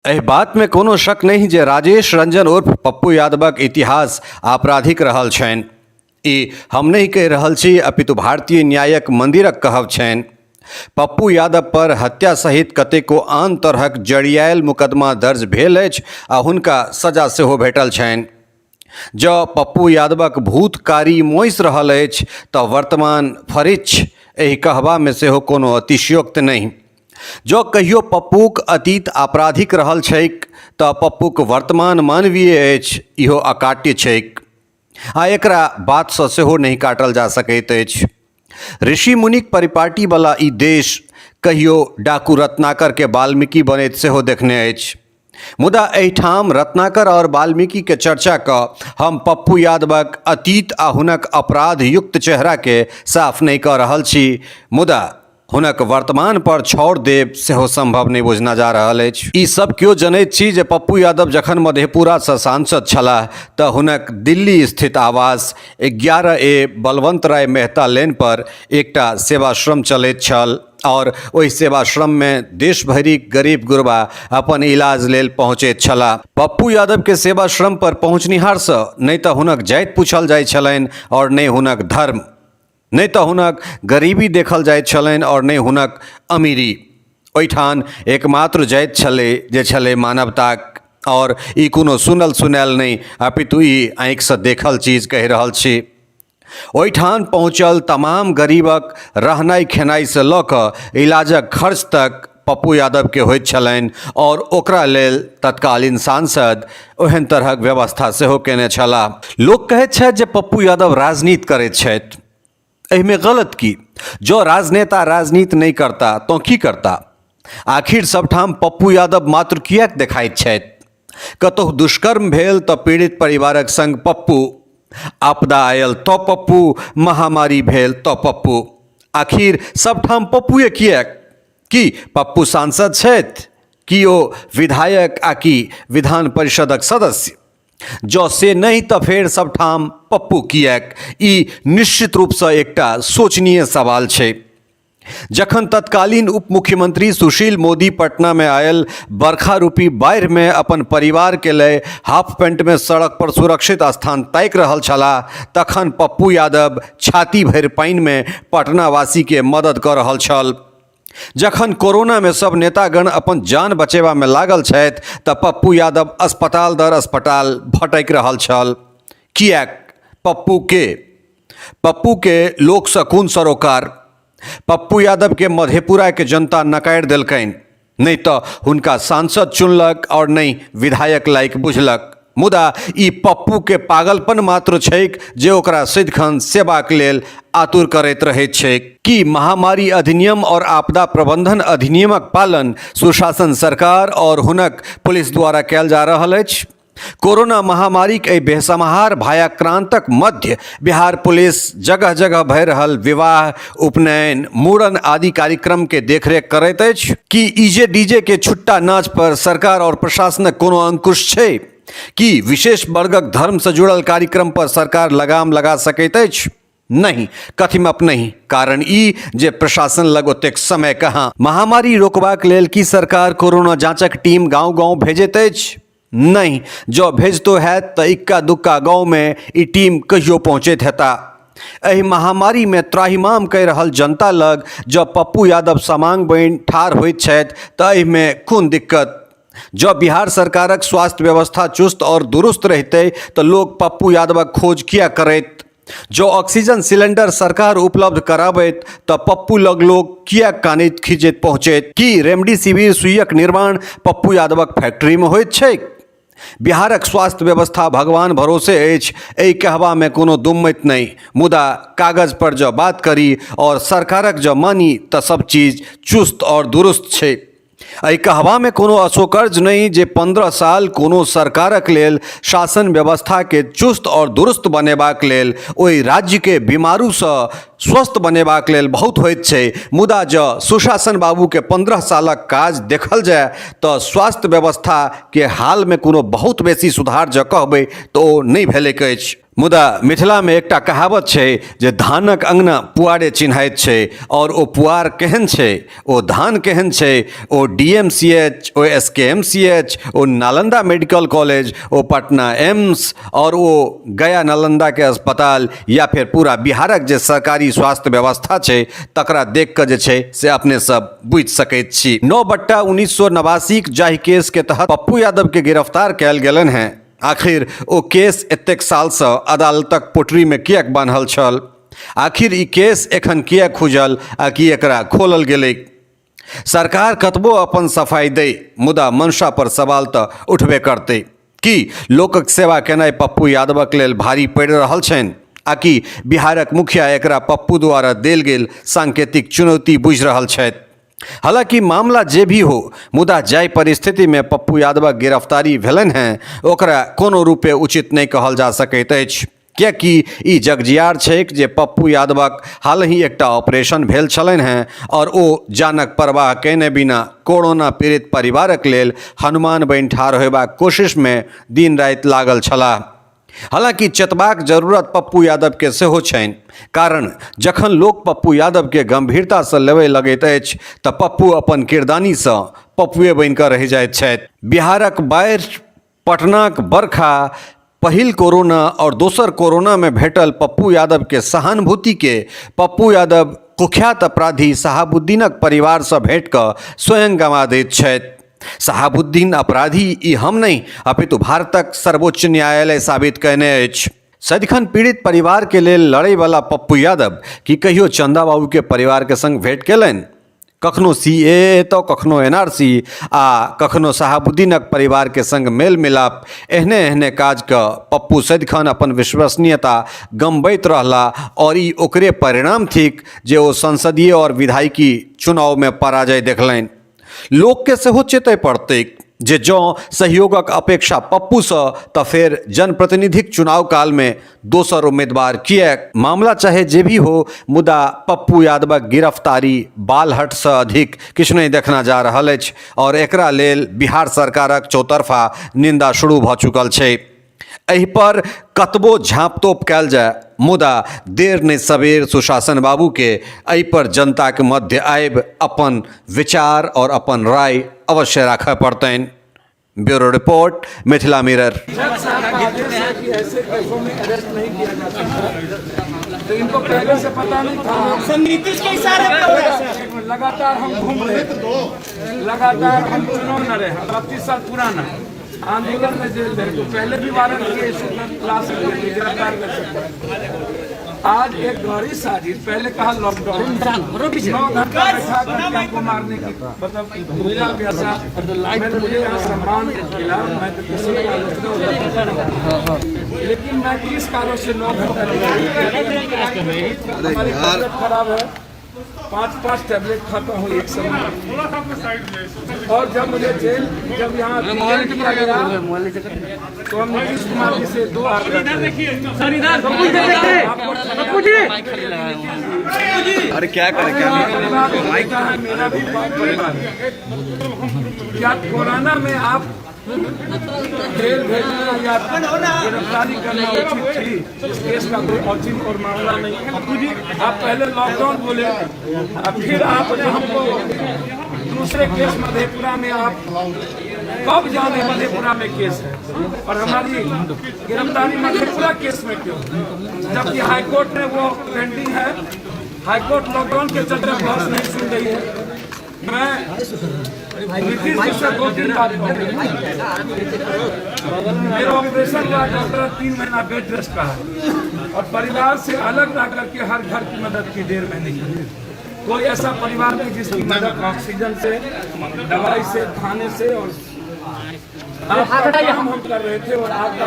एहि बातमे कोनो शक नहि जे राजेश रंजन उर्फ पप्पू यादवक इतिहास आपराधिक रहल छनि। ई हम नहि कहि रहल छी अपितु भारतीय न्यायक मंदिरक कहब छनि। पप्पू यादव पर हत्या सहित कतेको आन तरहक जड़ियायल मुकदमा दर्ज भेल अछि आ हुनका सजा सेहो भेटल छनि। जँ पप्पू यादवक भूत कारी मोसि रहल अछि तँ वर्तमान फरिच्छ एहि कहबामे सेहो कोनो अतिशयोक्ति नहि। जँ कहियो पप्पूक अतीत आपराधिक रहल छैक तँ पप्पूक वर्तमान मानवीय अछि इहो अकाट्य छैक आ एकरा बातसँ सेहो नहि काटल जा सकैत अछि। ऋषि मुनिक परिपाटीवला ई देश कहियो डाकू रत्नाकरकेँ वाल्मीकि बनैत सेहो देखने अछि। मुदा एहिठाम रत्नाकर आओर वाल्मीकिके चर्चा कऽ हम पप्पू यादवक अतीत आ हुनक अपराध युक्त चेहराके साफ नहि कऽ रहल छी, मुदा हुनक वर्तमान पर छौड़ देब सेहो संभव नहि बुझना जा रहल अछि। ई सब केओ जनैत छी जे पप्पू यादव जखन मधेपुरासँ सांसद छलाह तऽ हुनक दिल्ली स्थित आवास 11 ए बलवंत राय मेहता लेन पर एकटा सेवाश्रम चलैत छल आओर ओहि सेवाश्रममे देश भरिक गरीब गुरबा अपन इलाज लेल पहुँचैत छलाह। पप्पू यादवके सेवाश्रम पर पहुँचनिहारसँ नहि तऽ हुनक जाति पूछल जाइत छलनि आओर नहि हुनक धर्म। नहि तऽ हुनक गरीबी देखल जाइत छलनि आओर नहि हुनक अमीरी। ओहिठाम एकमात्र जाति छलै जे छलै मानवताक आओर ई कोनो सुनल सुनायल नहि अपितु ई आँखिसँ देखल चीज कहि रहल छी। ओहिठाम पहुँचल तमाम गरीबक रहनाइ खेनाइसँ लऽ कऽ इलाजक खर्च तक पप्पू यादवके होइत छलनि आओर ओकरा लेल तत्कालीन सांसद ओहन तरहक व्यवस्था सेहो कयने छलाह। लोक कहैत छथि जे पप्पू यादव राजनीति करैत छथि। एहिमे गलत की? जँ राजनेता राजनीति नहि करता तँ की करता? आखिर सभठाम पप्पू यादव मात्र किएक देखाइत छथि? कतहु दुष्कर्म भेल तऽ पीड़ित परिवारक संग पप्पू, आपदा आयल तऽ पप्पू, महामारी भेल तऽ पप्पू। आखिर सभठाम पप्पूए किएक? की पप्पू सांसद छथि? की ओ विधायक आ कि विधान परिषदक सदस्य? जँ से नहि तऽ फेर सभठाम पप्पू किएक? ई निश्चित रूपसँ एकटा सोचनीय सवाल छै। जखन तत्कालीन उप मुख्यमंत्री सुशील मोदी पटना में आयल बरखा रूपी बाढ़ि में अपन परिवार के लय हाफ पैंट में सड़क पर सुरक्षित स्थान ताकि रहल छलाह तखन पप्पू यादव छाती भरि पानि में पटनावासी के मदद कऽ रहल छल। जखन कोरोना में सब नेतागण अपन जान बचेबा में लागल छथि तऽ पप्पू यादव अस्पताल दर अस्पताल भटकि रहल छल। किएक? पप्पू के? पप्पू के लोकसँ कोन सरोकार? पप्पू यादवके मधेपुराके जनता नकारि देलकनि। नहि तऽ हुनका सांसद चुनलक आओर नहि विधायक लायक बुझलक। मुदा ई पप्पूके पागलपन मात्र छैक जे ओकरा सदिखन सेवाक लेल आतुर करैत रहैत छैक। की महामारी अधिनियम आओर आपदा प्रबंधन अधिनियमक पालन सुशासन सरकार आओर हुनक पुलिस द्वारा कयल जा रहल अछि? कोरोना महामारीक एहि बेसम्हार भयाक्रांतक मध्य बिहार पुलिस जगह जगह भए रहल विवाह, उपनयन, मूड़न आदि कार्यक्रम के देखरेख करैत अछि। की ईजे डीजे के छुट्टा नाच पर सरकार और प्रशासनक कोनो अंकुश छै? की विशेष वर्गक धर्म से जुड़ल कार्यक्रम पर सरकार लगाम लगा सकैत अछि? नहि, कथिमप नहि। कारण ई जे प्रशासन लग ओतेक समय कहाँ। महामारी रोकबाक लेल की सरकार कोरोना जांचक टीम गांव-गांव भेजैत अछि? नहि, जँ भेजतो हैत तऽ इक्का दुक्का गाँवमे ई टीम कहियो पहुँचैत हेता। एहि महामारीमे त्राहिमाम कय रहल जनता लग जँ पप्पू यादव समांग बनि ठाढ़ होइत छथि तऽ एहिमे कोन दिक्कत? जँ बिहार सरकारक स्वास्थ्य व्यवस्था चुस्त आओर दुरुस्त रहितै तऽ लोक पप्पू यादवक खोज किएक करैत? जँ ऑक्सीजन सिलेंडर सरकार उपलब्ध कराबैत तऽ पप्पू लग लोक किएक कानैत खीजैत पहुँचैत? की रेमडेसिविर सुइयक निर्माण पप्पू यादवक फैक्ट्रीमे होइत छैक? बिहारक स्वास्थ्य व्यवस्था भगवान भरोसे अछि, एहि कहबामे कोनो दुम्मति नहि। मुदा कागज पर जँ बात करी आओर सरकारक जँ मानी तऽ सब चीज चुस्त आओर दुरुस्त छै। एहि कहबामे कोनो असोकर्ज नहि जे 15 साल कोनो सरकारक लेल शासन व्यवस्थाके चुस्त आओर दुरुस्त बनेबाक लेल ओहि राज्यके बीमारूसँ स्वस्थ बनेबाक लेल बहुत होइत छै। मुदा जँ सुशासन बाबूके 15 सालक काज देखल जाय तऽ स्वास्थ्य व्यवस्थाके हालमे कोनो बहुत बेसी सुधार जँ कहबै तऽ ओ नहि भेलैक अछि। मुदा मिथिलामे एकटा कहावत छै जे धानक अङ्गना पुआरे चिन्हाइत छै आओर ओ पुआर केहन छै, ओ धान केहन छै, ओ D M C H, O S K M C H, ओ नालन्दा मेडिकल कॉलेज, ओ पटना एम्स आओर ओ गया नालन्दाके अस्पताल या फेर पूरा बिहारक जे सरकारी स्वास्थ्य व्यवस्था छै तकरा देखि कऽ जे छै से अपने सब बुझि सकैत छी। 9/1989 जाहि केसके तहत पप्पू यादवके गिरफ्तार कयल गेलनि हेँ, आखिर ओ केस एतेक सालसँ अदालतक पोटरीमे किएक बान्हल छल? आखिर ई केस एखन किएक खुजल आ कि एकरा खोलल गेलैक? सरकार कतबो अपन सफाई दै, मुदा मंशा पर सवाल तऽ उठबे करतै। की लोकक सेवा केनाइ पप्पू यादवक लेल भारी पड़ि रहल छनि? आ कि बिहारक मुखिया एकरा पप्पू द्वारा देल गेल सांकेतिक चुनौती बुझि रहल छथि? हालांकि मामला जे भी हो, मुदा जाहि परिस्थितिमे पप्पू यादवक गिरफ्तारी भेलनि हेँ ओकरा कोनो रूपे उचित नहि कहल जा सकैत अछि, किएकि ई जगजियार छैक जे पप्पू यादवक हालहि एकटा ऑपरेशन भेल छलनि हेँ आओर ओ जानक परवाह कयने बिना कोरोना पीड़ित परिवारक लेल हनुमान बनि ठाढ़ होयबाक कोशिशमे दिन राति लागल छलाह। हालांकि चेतबाक जरूरत पप्पू यादवके सेहो छनि, कारण जखन लोक पप्पू यादवके गंभीरतासँ लेबय लगैत अछि तऽ पप्पू अपन किरदानीसँ पप्पुए बनि कऽ रहि जाइत छथि। बिहारक बाढ़ि, पटनाक बरखा, पहिल कोरोना आओर दोसर कोरोनामे भेटल पप्पू यादवके सहानुभूतिके पप्पू यादव कुख्यात अपराधी शहाबुद्दीनक परिवारसँ भेंट कऽ स्वयं गंवा दैत छथि। शहाबुद्दीन अपराधी ई हम नहि अपितु भारतक सर्वोच्च न्यायालय साबित कयने अछि। सदिखन पीड़ित परिवार के लेल लड़ैवला पप्पू यादव की कहियो चंदा बाबू के परिवार के संग भेंट केलनि? कखनो सी ए ए तऽ कखनो एन आर सी आ कखनो शहाबुद्दीनक परिवार के संग मेल मिलाप, एहने एहने काज कऽ पप्पू सदिखन अपन विश्वसनीयता गमबैत रहला और ई ओकरे परिणाम थिक जे ओ संसदीय और विधायकी चुनाव मे पराजय देखलनि। लोकके सेहो चेतय पड़तैक जे जँ सहयोगक अपेक्षा पप्पूसँ तऽ फेर जनप्रतिनिधिक चुनाव कालमे दोसर उम्मीदवार किएक? मामला चाहे जे भी हो, मुदा पप्पू यादवक गिरफ्तारी बालहटसँ अधिक किछु नहि देखना जा रहल अछि आओर एकरा लेल बिहार सरकारक चौतरफा निंदा शुरू भऽ चुकल छै। एहि पर कतबो झाँप-तोप कयल जाय, मुदा देर नहि सबेर सुशासन बाबूके एहि पर जनताक मध्य आबि अपन विचार आओर अपन राय अवश्य राखय पड़तनि। Bureau report, Mithila mirror. जज साहब का आदेश है कि ऐसे केसों में अरेस्ट नहीं किया जा सकता, तो इनको पहले से पता नहीं था। नीतीश के इशारे पर हो रहा है सर। लगातार हम घूम रहे थे, लगातार हम चुनाव लड़े हैं, 32 साल पुराना आंदोलन में जेल रहे, तो पहले भी वारंट के इशू ला सकते थे, गिरफ्तार कर सकते थे। आज एक गहरी साजिश, पहले कहा लॉकडाउन, 9 घंटा बैठा करके हमको मारने की, मतलब मिला पैसा, मुझे यहाँ सम्मान मिला, मैं तो किसी की आलोचना नहीं, लेकिन मैं किस कारण से 9 घंटा, हमारी तबीयत खराब है, 5-5 टैबलेट खाता हूँ एक समय, और जब मुझे जेल, जब यहाँ किया गया तो हम नीतीश कुमार जी से 2 आग्रह। अरे क्या करें, क्या है, मेरा भी परिवार है। क्या कोरोना में आप जेल भेजना या गिरफ्तारी करना उचित थी? इस केस का कोई औचित्य और मामला नहीं। आप पहले लॉकडाउन बोले, अब फिर आपने हमको दूसरे केस मधेपुरा में, आप कब जाने मधेपुरा में केस है और हमारी गिरफ्तारी मधेपुरा केस में क्यों, जबकि हाईकोर्ट में वो पेंडिंग है। हाईकोर्ट लॉकडाउन के चलते बहस नहीं सुन रही है। मैं नीतीश जी से 2-3 बात कहूँगा। मेरा ऑपरेशन हुआ, डॉक्टर 3 महीना बेड रेस्ट का है और परिवार से अलग रह करके हर घर की मदद की 1.5 महीने की। कोई ऐसा परिवार नहीं जिसकी मदद ऑक्सीजन से, दवाई से, खाने से और आपका काम हम कर रहे थे और आपका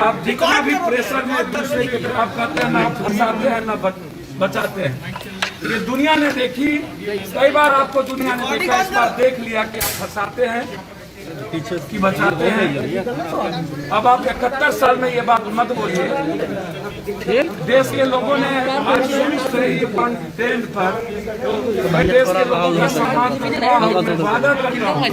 आप जितना भी प्रेशर में दूसरे के खिलाफ करते हैं, ना आप फंसाते हैं ना बचाते हैं। ये दुनिया ने देखी, कई बार आपको दुनिया ने देखा, इस बार देख लिया कि आप फंसाते हैं कि बचाते हैं। अब आप 71 साल में ये बात मत बोलिए। देश के लोगों ने आज शुरू से ही कंटेंट पर देश के लोगों का सम्मान करता हूं, मैं वादा करता हूं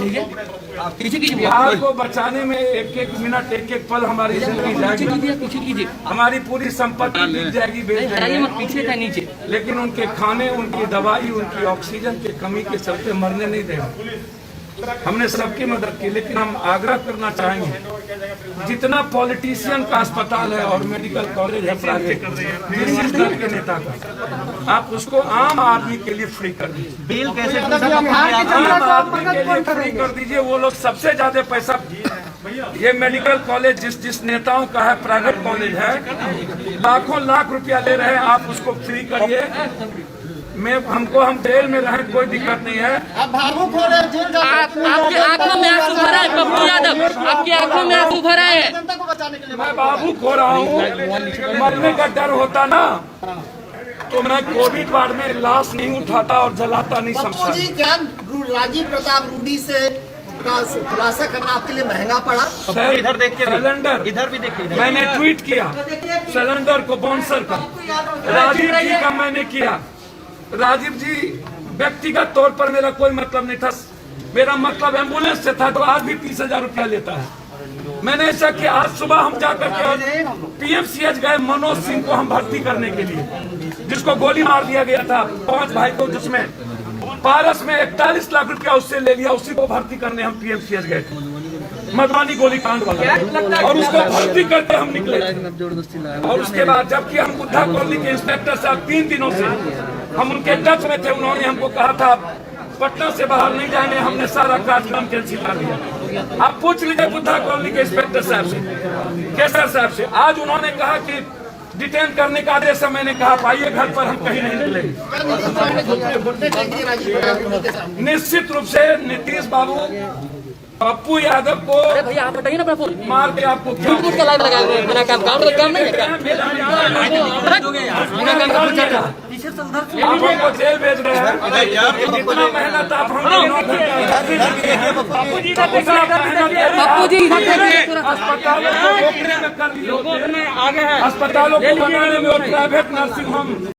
बिहार को बचाने में एक एक मिनट, एक एक पल हमारी जिंदगी जाएगी, हमारी पूरी संपत्ति बिक जाएगी, बेच जाएगी, लेकिन उनके खाने, उनकी दवाई, उनकी ऑक्सीजन की कमी के चलते मरने नहीं देंगे। हमने सबकी मदद की, लेकिन हम आग्रह करना चाहेंगे जितना पॉलिटिशियन का अस्पताल है और मेडिकल कॉलेज है प्राइवेट, जिस जिस दल के नेता का, आप उसको आम आदमी के लिए फ्री कर दीजिए। बिल कैसे आम आदमी के लिए फ्री कर दीजिए। वो लोग सबसे ज्यादा पैसा, ये मेडिकल कॉलेज जिस जिस नेताओं का है, प्राइवेट कॉलेज है, लाखों लाख रुपया ले रहे हैं, आप उसको फ्री करिए। मैं हमको हम जेल में रहें कोई दिक्कत नहीं है। आप भावुक हो रहे हैं, जेल जा आपकी आंखों में आंसू भरा है पप्पू यादव, आपकी आंखों में आंसू भरा है। जनता को बचाने के लिए मैं भावुक हो रहा हूँ। मरने का डर होता ना तो मैं कोविड वार्ड में लाश नहीं उठाता और जलाता नहीं। पप्पू शमशान। जी, क्या राजीव प्रताप रूडी से का खुलासा करना आपके लिए महंगा पड़ा? इधर देखिए, सिलेंडर इधर भी देखिए, मैंने ट्वीट किया सिलेंडर को बाउंसर का, राजीव जी का मैंने किया। राजीव जी व्यक्तिगत तौर पर मेरा कोई मतलब नहीं था, मेरा मतलब एम्बुलेंस से था, तो आज भी 30,000 रुपया लेता है। मैंने ऐसा किया। आज सुबह हम जाकर के पीएमसीएच गए मनोज सिंह को हम भर्ती करने के लिए, जिसको गोली मार दिया गया था, 5 भाई को, जिसमें पारस में 41 लाख रुपया उससे ले लिया, उसी को भर्ती करने हम पीएमसीएच गए थे, मधुबनी गोलीकांड वाला, और उसको भर्ती करके हम निकले थे। और उसके बाद जबकि हम बुद्धा कॉलोनी के इंस्पेक्टर साहब 3 दिनों से हम उनके टच में थे, उन्होंने हमको कहा था पटना से बाहर नहीं जाएंगे, हमने सारा कार्यक्रम कैंसिल कर दिया। आप पूछ लीजिए बुद्धा कॉलोनी के इंस्पेक्टर साहब से, केसर साहब से। आज उन्होंने कहा कि डिटेन करने का आदेश है, मैंने कहा आप आइए घर पर, हम कहीं नहीं निकलेंगे। घुटने टेक दिए राजीव प्रताप रूडी के सामने। निश्चित रूप से नीतीश बाबू पप्पू यादव को अरे भैया आप बताइए ना अपना फोन मार के आपको क्या झूठ का लाइव लगाए हुए हैं, बिना काम काम तो काम नहीं है। बिना काम का कुछ नहीं। आप हमको जेल भेज रहे हैं। जितना मेहनत आप हम पप्पू जी इधर देखिए थोड़ा। अस्पतालों को रोकने में कर लिए, अस्पतालों को बनाने में और प्राइवेट नर्सिंग होम।